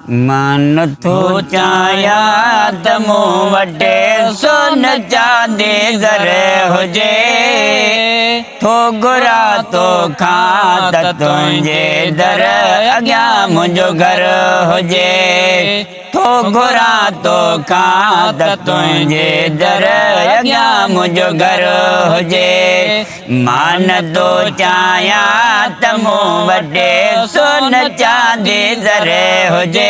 مان نٿو چاهيان ته مون وٽ سون چاندي زر هجي، ٿو گهران توکان ته تنهنجي در اڳيان منهنجو گهر هجي، ٿو گهران توکان ته تنهنجي در اڳيان منهنجو گهر هجي. مان نٿو چاهيان ته مون وٽ سون چاندي زر هجي،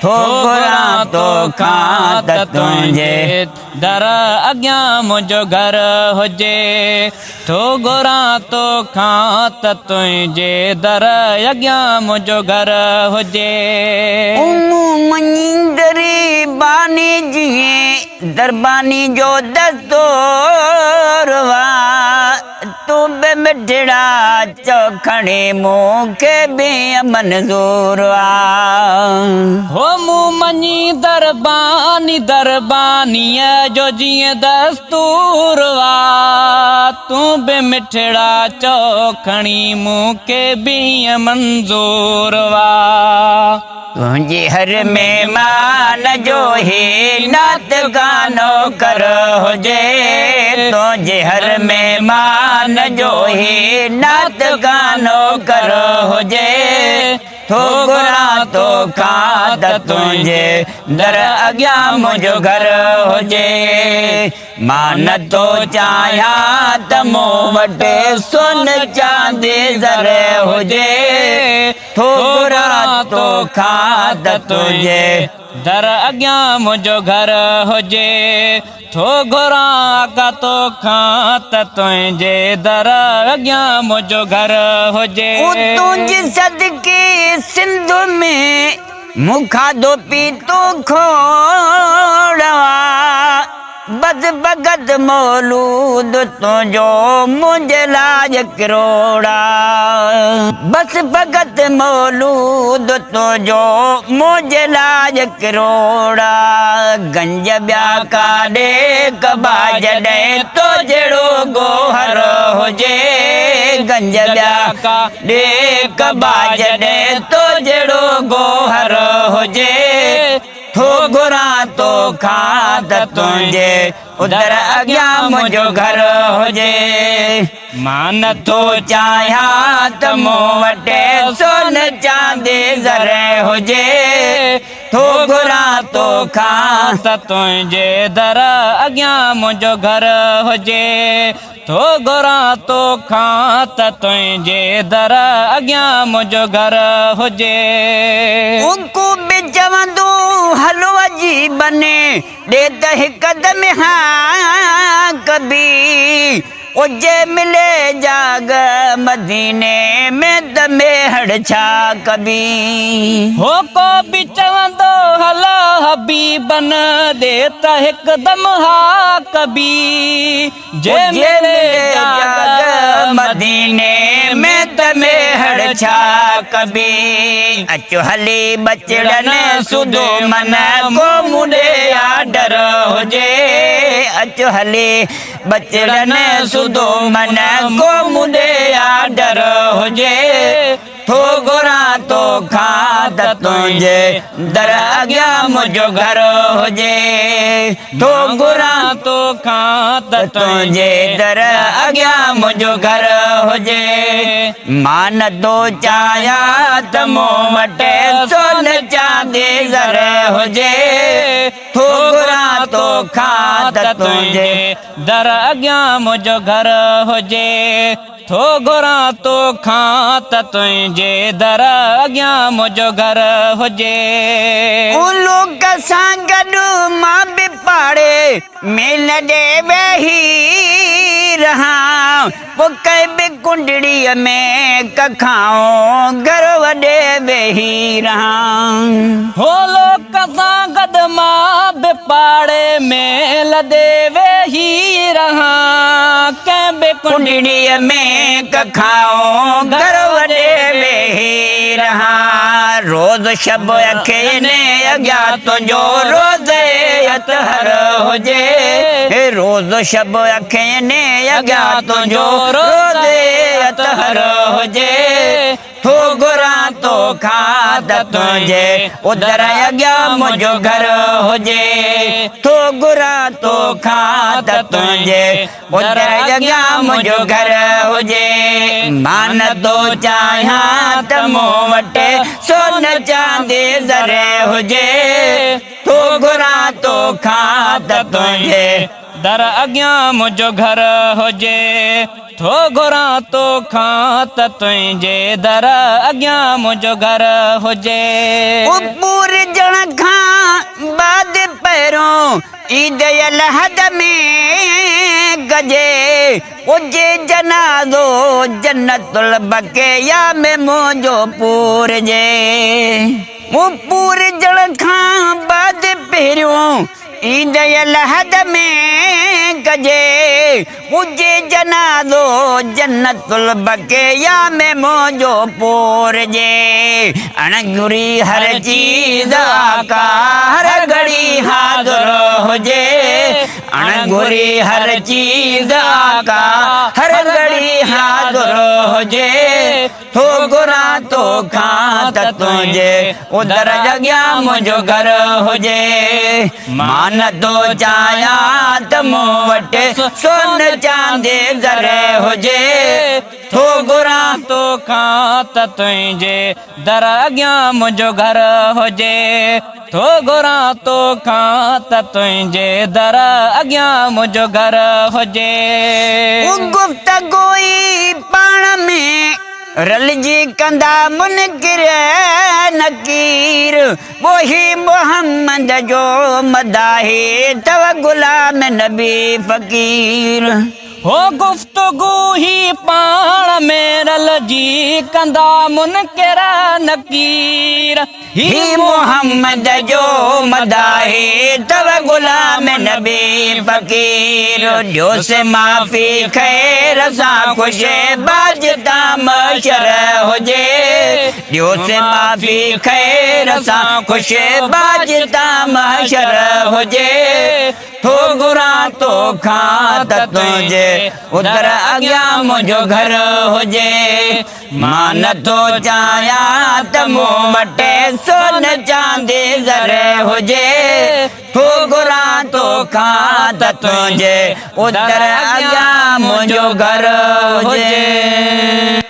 ٿو گهران توکان ته تنهنجي در اڳيان منهنجو گهر هجي، ٿو گهران توکان ته تنهنجي در اڳيان منهنجو گهر هجي. مون مڃيندڙ باني جيئن درباني جو دستور وا، تون به مٺڙا چئو کڻي مون کي به منظور آ. هو مون مڃي درباني دربانيء جو جيئن دستور وا، تون به مٺڙا چئو کڻي مون کي به منظور وا. تنهنجي هر مهمان جو هي نعت گانو ڪر هجي، تنهنجي هر مهمان جو هي نعت گانو ڪر هجي، ٿو گهران توکان ته تنهنجي در اڳيان منهنجو گهر هجي. مان نٿو چاهيان ته مون وٽ سون چاندي زر هجي، ٿو گهران توکان ته تنهنجي در اڳيان منهنجو گهر هجي، ٿو گهران آقا توکان ته تنهنجي در اڳيان منهنجو گهر هجي. او تنهنجي صدقي سنڌ ۾ مون کاڌو پيتو کوڙ آ، بس بگت مولود تنهنجو منهنجي لاء ڪروڙ آ، بس بگت مولود تنهنجو منهنجي لاء ڪروڙ آ، گنج ٻيا ڪاڏي ڪبا جڏهن تو جهڙو گوهر هجي، گنج ٻيا ڪاڏي ڪبا جڏهن تو جهڙو گوهر هجي، ٿو گهران توکان ته تنهنجي در اڳيان منهنجو گهر هجي. مان نٿو چاهيان ته مون وٽ سون چاندي زر هجي، ٿو گهران توکان ته تنهنجي در اڳيان منهنجو گهر هجي، ٿو گهران توکان ته تنهنجي در اڳيان منهنجو گهر هجي. ڪو به چوندو هلو عجيبن ڏي ته هڪدم ها ڪبي، او جي ملي جاڳ مديني ۾ ته ميهڙ ڇا ڪبي. هو ڪو به چوندو هلو حبيبن ڏي ته هڪدم ها ڪبي، جي ملي جاڳ مديني ۾ ته ميهڙ ڇا ڪبي. اچ هلي ٻچڙن سوڌو من ڪو مون ڏي آرڊر هجي، اچ هلي ٻچڙن سوڌو من ڪو مون ڏي آرڊر هجي، ٿو گهران توکان ته تنهنجي در اڳيان منهنجو گهر هجي، ٿو گهران توکان ته تنهنجي در اڳيان منهنجو گهر هجي. مان نٿو چاهيان ته مون وٽ سون چاندي زر هجي، ٿو گهران توکان ته تنهنجي در اڳيان منهنجو گهر هجي، ٿو گهران توکان ته تنهنجي در اڳيان منهنجو گهر هجي. لوڪ سان گڏ مان به پاڙي ۾ لڏي ويهي رهان، پوء ڪنهن به ڪنڊڙيء ۾ ڪکائون گهر وڏي ويهي رهان. هو لوڪ سان گڏ مان به پاڙي ۾ لڏي ويهي رهان، ڪنهن به ڪنڊڙيء ۾ ڪکائون گهر وڏي ويهي رهان. روز شب اکين اڳيان تنهنجو روز اطهر هجي، روز شب اکين اڳيان تنهنجو روز اطهر هجي، ٿو گهران تو توکان ته تنهنجي در اڳيان منهنجو گهر هجي. ٿو گهران توکان ته تنهنجي در اڳيان منهنجو گهر هجي. مان نه ٿو چاهيان ته مون وٽ سون چاندي زر هجي. ٿو گهران توکان ته تنهنجي. در اڳيان منهنجو گهر هجي. ٿو گهران توکان ته تنهنجي در اڳيان منهنجو گهر هجي. پورجڻ کان بعد پهريون عيد الحد ۾ ڪجي. هجي جنازو جنت البقيع ۾ منهنجو پورجي. پورجڻ کان بعد پهريون عيد الحد ۾ ڪجي. هجي جنازو جنت البقيع ۾ منهنجو پورجي. اڻ گهري هر چيز آقا هر گهڙي حاضر هجي. اڻ گهري هر چيز آقا هر گهڙي حاضر هجي. ٿو گهران توکان ته تنهنجي در اڳيان منهنجو گهر هجي. مان نه ٿو چاهيان ته مون وٽ سون چاندي زر هجي. ٿو گهران توکان ته تنهنجي در اڳيان منهنجو گهر هجي. ٿو گهران توکان ته تنهنجي در اڳيان منهنجو گهر هجي. گفتگو ئي پاڻ ۾ رلجي ڪندا منڪر نڪير. ٻوهي محمد جو مداحي اٿو غلام نبي فقير. هو گفتگو هي پاڻ ۾ رلجي ڪندا منڪر نڪير. هي محمد جو مداحي اٿو غلام نبي فقير. ڏيوس معافي خير سان خوش باج تان محشر هجي. ڏيوس معافي خير سان خوش باج تان محشر هجي. ٿو گهران توکان ته تنهنجي در اڳيان منهنجو گهر هجي. مان نه ٿو چاهيان ته مون وٽ سون چاندي زر هجي. ٿو گهران توکان ته تنهنجي در اڳيان منهنجو گهر هجي.